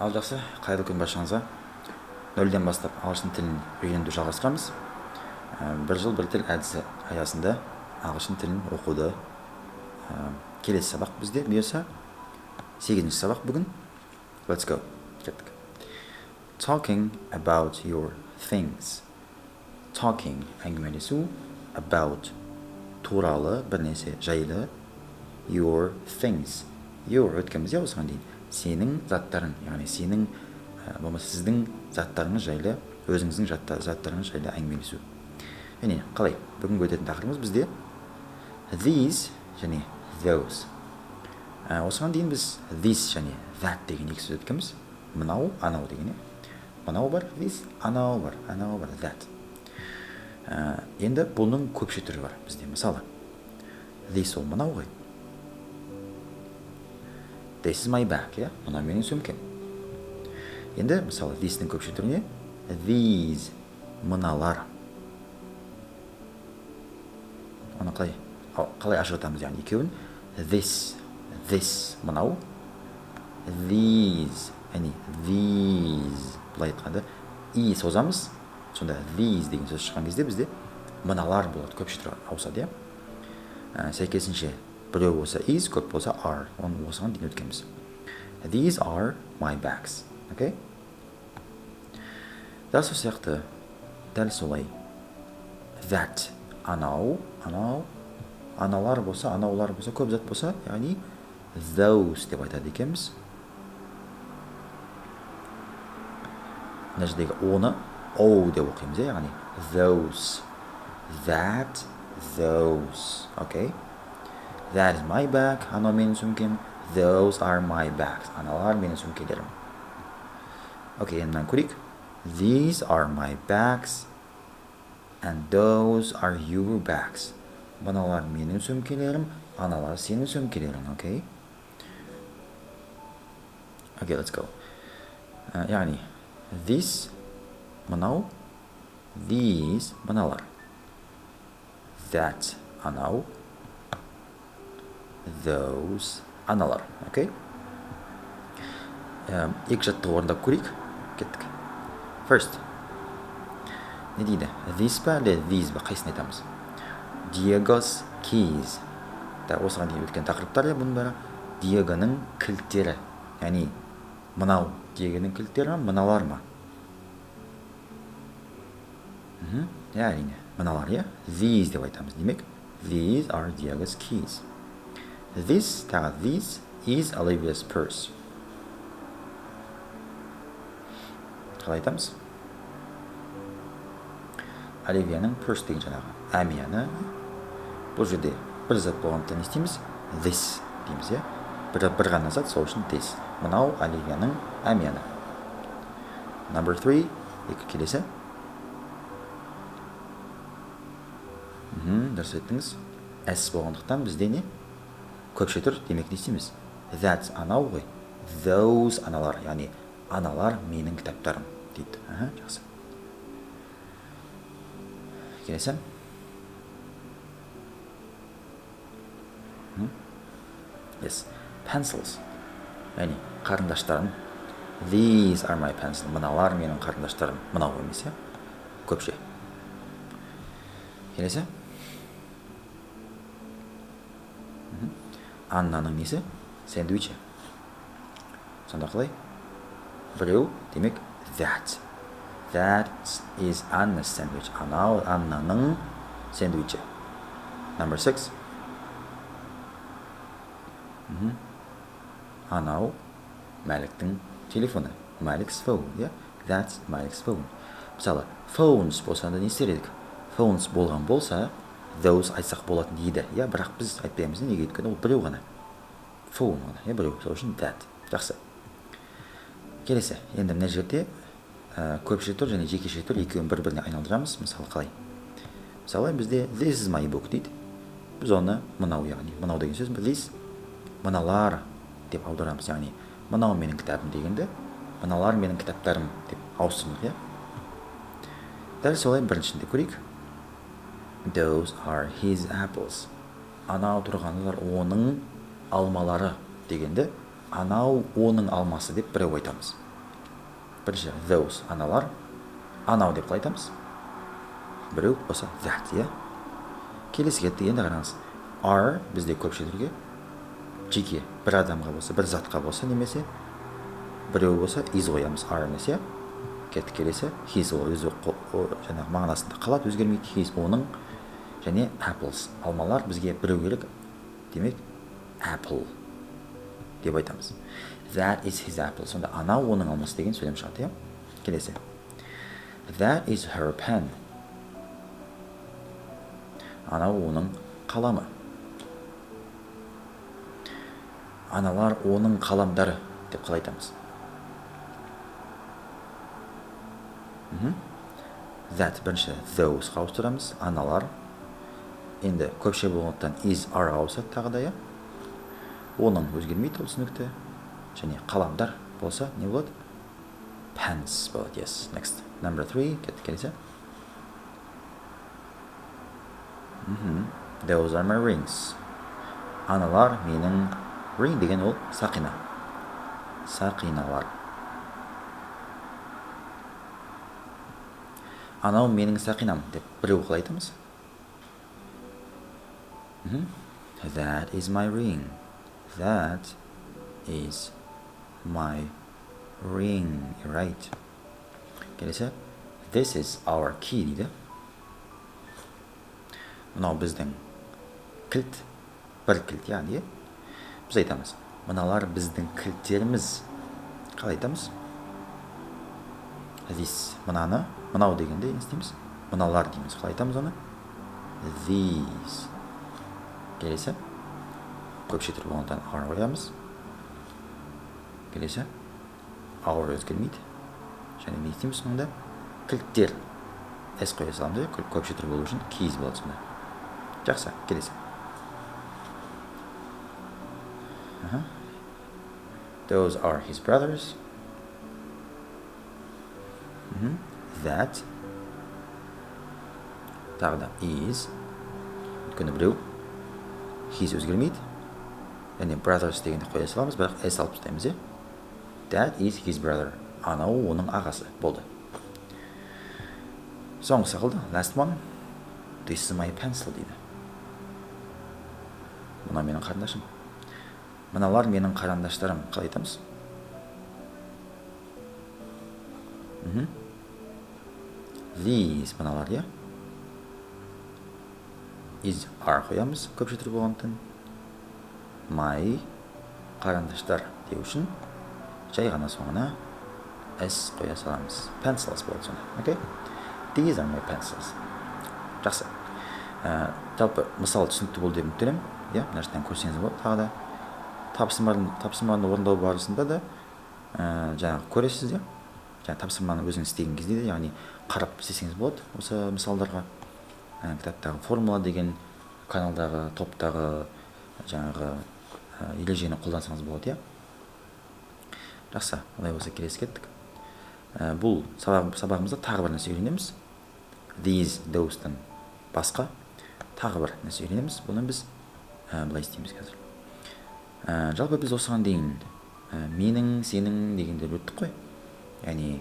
Ал жақсы, қайырлы күн баршаңызға. Нөлден бастап ағылшын тілін үйренуді жалғастырамыз. Бір жыл бір тіл әдісі аясында ағылшын тілін оқуды келесі сабақ бізде бұйырса 8-ші сабақ бүгін. Let's go. Кеттік. Talking about your things. Talking әңгімелесу, about туралы, бірнәрсе жайлы, your things. Your өткенбіз иә осыған дейін. Сенің заттарың, яғни сенің болмаса сіздің заттарыңыз жайлы, өзіңіздің заттарыңыз жайлы әңгімелесу. Және қалай? Бүгінгі өтетін тақырыбымыз бізде these және those. Осыған дейін біз this және that деген екі сөз өткенбіз. Мынау, анау деген, иә. Мынау бар, this, анау бар, анау бар, that. Енді бұның көпше түрі бар бізде. Мысалы, this ол мынау ғой. This is my bag, иә? Мынау менің сөмкем. Енді, мысалы, this-дің көпше түріне these, мыналар. Оны қалай ажыратамыз, яғни екеуін? This, this мынау, these, яғни these, былай айтқанда, и созамыз, сонда these деген сөз шыққан кезде бізде мыналар болады, көпше түрі ауысады, иә? Сәйкесінше, біреу болса is, көп болса are. Оны осыған дейін өткенбіз. These are my bags. Окей? Дәл сол сияқты, дәл солай. That, анау, анау, аналар болса, анаулар болса, көп зат болса, яғни those деп айтады екенбіз. Мына жердегі оны о деп оқимыз, иә, яғни those, that, those. Окей? That is my bag, анау менің сөмкем. Those are my bags, аналар менің сөмкелерім. Окей, енді мынаны көрейік. These are my bags and those are your bags. Мыналар менің сөмкелерім, аналар сенің сөмкелерің, окей? Окей, let's go. Яғни, this, мынау, these, мыналар. That, анау, those, аналар, окей? Екі жаттығу орындап көрейік. Кеттік. First. Не дейді? This па, әлде these па? Қайсысын айтамыз? Diego's keys. Да, осыған дейін өткен тақырыптар иә бұның бәрі. Диегоның кілттері. Яғни мынау Диегоның кілттері ма, мыналар ма? Иә, әрине, мыналар, иә? These деп айтамыз. Демек, these are Diego's keys. This, тағы this is Olivia's purse. Қалай айтамыз? Оливияның purse деген жаңағы әмияны. Бұл жерде бір зат болғандықтан не істейміз? This дейміз, иә? Бір ғана зат, сол үшін this. Мынау Оливияның әмияны. Number 3, екі келесі. Дұрыс айттыңыз. S болғандықтан бізде не? Көпше түр, демек не істейміз? That анау ғой. Those аналар, яғни аналар менің кітаптарым дейді. Аха, жақсы. Келесі. Yes, pencils. Яғни қарындаштарым. These are my pencils. Мыналар менің қарындаштарым. Мынау емес, иә? Көпше. Келесі. Аннаның несі? Сэндвичі. Сонда қалай? Біреу, демек, that. That is Anna's sandwich. Анау Аннаның сэндвичі. Number 6. Анау Мәліктің телефоны. Мәлік's phone, иә? That's Мәлік's phone. Мысалы, phones болса да не істер едік? Phones болған болса, those айтсақ болатын еді, иә? Бірақ біз айтпаймыз, неге? Өйткені ол біреу ғана. Phone ғана, иә, біреу. Сол үшін that. Жақсы. Келесі. Енді мына жерде көпше түр және жекеше түр екеуін бір-біріне айналдырамыз. Мысалы, қалай? Мысалы, бізде this is my book дейді. Біз оны мынау, яғни мынау деген сөз this, мыналар деп аударамыз. Яғни мынау менің кітабым дегенді мыналар менің кітаптарым деп ауыстырдық, иә? Дәл солай біріншінде көрейік. Those are his apples. Анау тұрғандар оның алмалары дегенді анау оның алмасы деп біреу айтамыз. Бірінші those аналар, анау деп қалай айтамыз? Біреу болса that, иә? Келесі кеттік, енді қараңыз. Are бізде көпше түрге, жеке бір адамға болса, бір затқа болса, немесе біреу болса is қоямыз, are емес, иә? Кеттік келесі, his ол өзі жаңағы мағынасында қалады, өзгермейді. His оның, және apples алмалар бізге біреу керек, демек apple деп айтамыз. That is his apple. Сонда анау оның алмасы деген сөйлем шығады, иә? Келесі. That is her pen. Анау оның қаламы. Аналар оның қаламдары деп қалай айтамыз? That бірінші those-ға ауыстырамыз. Аналар. Енді көпше болғандықтан is, are ауысады тағы да, иә? Оның өзгермейді, ол түсінікті. Және қаламдар болса не болады? Pens болады. Yes. Next. Number 3. Кеттік келесі. Those are my rings. Аналар менің, ring деген ол сақина. Сақиналар. Анау менің сақинам деп біреу қалай айтамыз? That is my ring. That is my ring. Right. Келесі. This is our key дейді. Мынау біздің кілт, бір кілт, яғни біз айтамыз. Мыналар біздің кілттеріміз. Қалай айтамыз? This, мынаны, мынау дегенде не істейміз? Мыналар дейміз. Қалай айтамыз оны? These. Келесі. Көпше түрі болғандықтан are қоямыз. Келесі. Our өзгермейді. Және не істейміз сонда? Кілттер. S қоя саламыз, иә? Көпше түрі болу үшін keys болады сонда. Жақсы, келесі. Those are his brothers. That тағы да is, өйткені біреу, his өзгермейді. Және brothers дегенді қоя саламыз, бірақ s алып тастаймыз, иә? That is his brother. Анау оның ағасы болды. Соңғысы қалды. Last one. This is my pencil дейді. Мынау менің қарындашым. Мыналар менің қарандаштарым. Қалай айтамыз? These мыналар, иә? Is, are қоямыз көпше түрі болғандықтан. My қарандаштар деу үшін жай ғана соңына s қоя саламыз. Pencils болады сонда. Okay? These are my pencils. Жақсы. Жалпы мысал түсінікті болды деп үміттенемін. Иә, мына жерден көрсеңіз болады тағы да. Тапсырманы орындау барысында да жаңағы көресіз, иә? Жаңа тапсырманы өзіңіз істеген кезде де, яғни қарап істесеңіз болады осы мысалдарға. Кітаптағы формула деген каналдағы, топтағы жаңағы ережені қолдансаңыз болады, иә? Жақсы, олай болса келесі кеттік. Бұл сабағымызда тағы бір нәрсе үйренеміз. These, those-тан басқа тағы бір нәрсе үйренеміз. Бұны біз былай істейміз қазір. Жалпы біз осыған дейін менің, сенің дегендер өттік қой. Яғни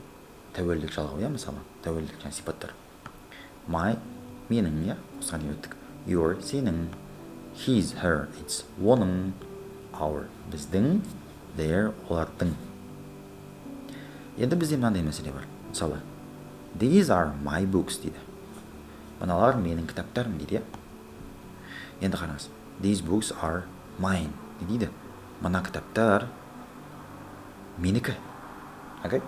тәуелдік жалғау, иә, мысалы, тәуелдік және сипаттар. My, менің, иә, осыған дейін өттік. Your, сенің, his, her, its, оның, our, біздің, their, олардың. Енді бізде мынандай мәселе бар. Мысалы, these are my books дейді. Мыналар менің кітаптарым дейді, иә. Енді қараңыз, these books are mine не дейді? Мына кітаптар менікі. Окей?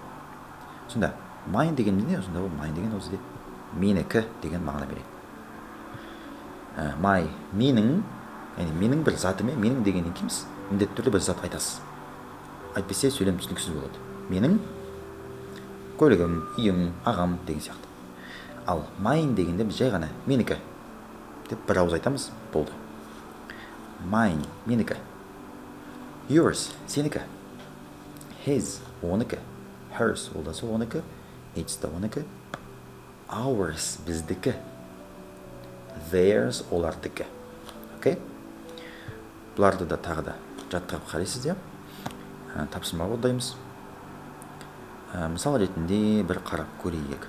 Сонда mine деген не? Сонда ол mine деген ол бізде менікі деген мағына береді. My менің, яғни менің бір затым, менің дегеннен кейін сіз міндетті түрде бір зат айтасыз. Әйтпесе сөйлем түсініксіз болады. Менің көлігім, үйім, ағам деген сияқты. Ал mine дегенде біз жай ғана менікі деп бір ауыз айтамыз, болды. Mine менікі. Yours сенікі. His оныкі. Hers ол да сол оныкі. Its да оныкі. Ours біздікі. Theirs олардікі. Окей? Бұларды да тағы да жаттығып қарайсыз, иә? Тапсырма орындаймыз. Мысал ретінде бір қарап көрейік.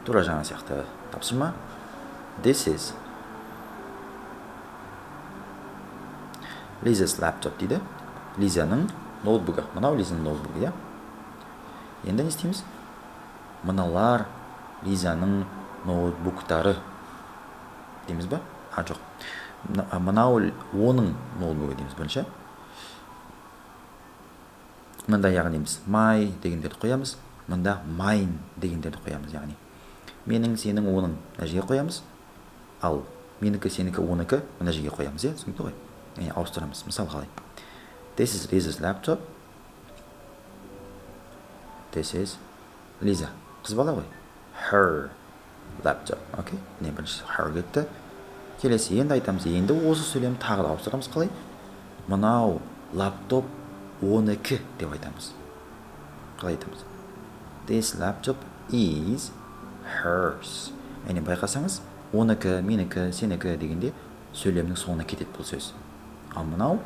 Тура жаңа сияқты тапсырма. This is Liza's laptop дейді. Лизаның ноутбугі. Мынау Лизаның ноутбугі, иә? Енді не істейміз? Мыналар Лизаның ноутбуктары дейміз ба? А, жоқ. Мынау оның ноутбугі дейміз бірінші. Мында яғни біз my дегендерді қоямыз, мында mine дегендерді қоямыз, яғни менің, сенің, оның мына жерге қоямыз, ал менікі, сенікі, оныкі мына жерге қоямыз, иә, түсінікті ғой? Яғни ауыстырамыз. Мысал қалай? This is Liza's laptop. This is Liza. Қыз бала ғой. Her laptop. Окей? Міне бірінші her кетті. Келесі енді айтамыз, енді осы сөйлемді тағы да ауыстырамыз қалай? Мынау лаптоп оныкі деп айтамыз. Қалай айтамыз? This laptop is hers. Яғни байқасаңыз, оныкі, менікі, сенікі дегенде сөйлемнің соңына кетеді бұл сөз. Ал мынау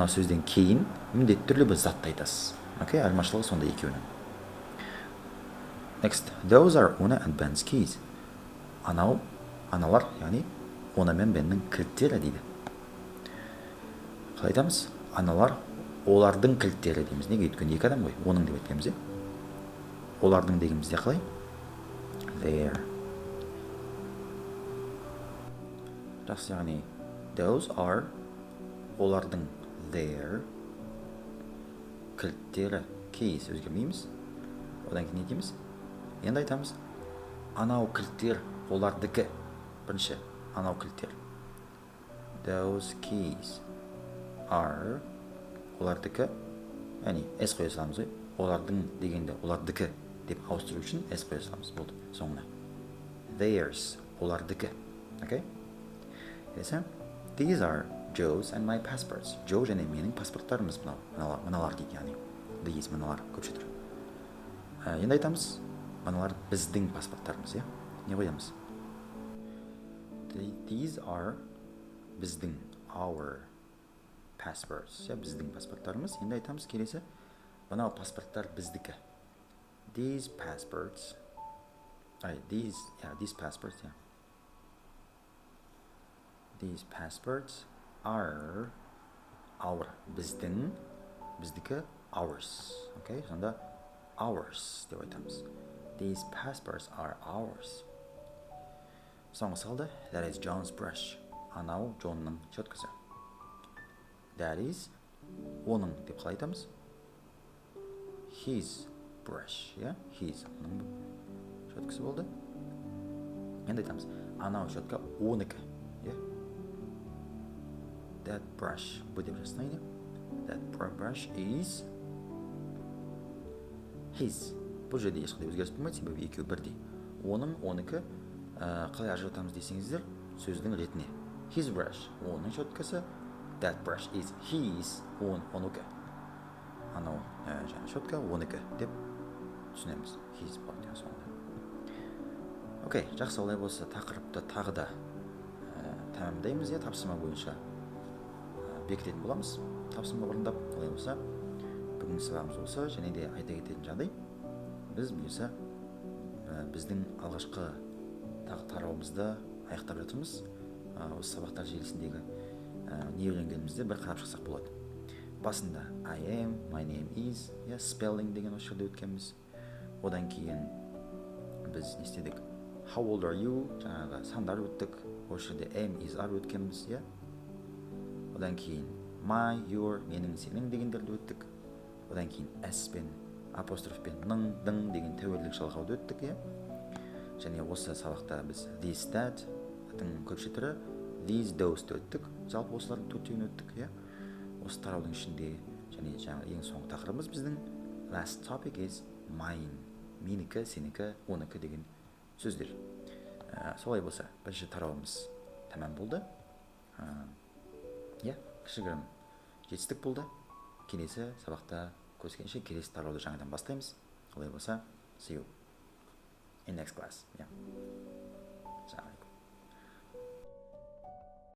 сөзден кейін міндетті түрде бір затты айтасыз. Окей, айырмашылығы сонда екеуінің. Next, those are Una and Ben's keys. Анау, аналар, яғни Она мен Беннің кілттері дейді. Қалай айтамыз? Аналар олардың кілттері дейміз. Неге? Өйткені екі адам ғой, оның деп айтпаймыз, иә? Олардың дегенімізде қалай? Their. Жақсы, яғни those are олардың their кілттері, keys өзгермейміз. Одан кейін не дейміз? Енді айтамыз, анау кілттер олардікі. Бірінші, анау кілттер. Those keys are олардікі, яғни s қоя саламыз ғой. Олардың дегенде олардікі деп ауыстыру үшін s қоя саламыз, болды соңына. Theirs, олардікі. Окей? Келесі. These are Joe's and my passports. Joe және менің паспорттарымыз мынау, мыналар дейді, яғни. These, мыналар көпше тұр. Енді айтамыз, мыналар біздің паспорттарымыз, иә? Не қоямыз? These are біздің, our passports, иә, біздің паспорттарымыз. Енді айтамыз келесі, мынау паспорттар біздікі. These passports, these, yeah, these passports, yeah. These passports are our, біздің, біздікі ours. Okay, сонда ours деп айтамыз. These passports are ours. Соңғысы қалды. That is John's brush. Анау Джонның щеткасы. That is оның деп қалай айтамыз? His brush, yeah? His оның щеткасы болды. Енді айтамыз, анау щетка оныкі, yeah? That brush, бұ деп жазсаң, that brush is his. Бұл жерде ешқандай өзгеріс болмайды, себебі екеуі бірдей. Оның, оныкі, қалай ажыратамыз десеңіздер, сөздің ретіне. His brush, оның щеткасы, that brush is his, оныкі. Анау жаңа щетка оныкі деп түсінеміз. His болады соңында. Окей, жақсы, олай болса тақырыпты тағы да тәмамдаймыз, иә, тапсырма бойынша бекітетін боламыз, тапсырма орындап. Олай болса, бүгінгі сабағымыз осы. Және де айта кететін жағдай, біз бұйырса біздің алғашқы тарауымызды аяқтап жатырмыз. Осы сабақтар желісіндегі не үйренгенімізді бір қарап шықсақ болады. Басында I am, my name is, yeah, spelling деген осы жерде өткенбіз. Одан кейін біз не істедік? How old are you? Жаңағы сандар өттік. Осы жерде am, is, are өткенбіз, иә. Одан кейін my, your, менің, сенің дегендерді өттік. Одан кейін s пен апостроф пен ның, дың деген тәуелділік жалғауды өттік, иә. Және осы сабақта біз this, that тың көпше түрі these, those ды өттік. Жалпы осылардың төртеуін өттік, иә. Осы тараудың ішінде және жаңа ең соңғы тақырыбымыз біздің last topic is mine. Менікі, сенікі, оныкі деген сөздер. Солай болса, бірінші тарауымыз тәмам болды. Иә, кішігірім жетістік болды. Келесі сабақта көріскенше, келесі тарауды жаңадан бастаймыз. Олай болса, see you in next class. Yeah.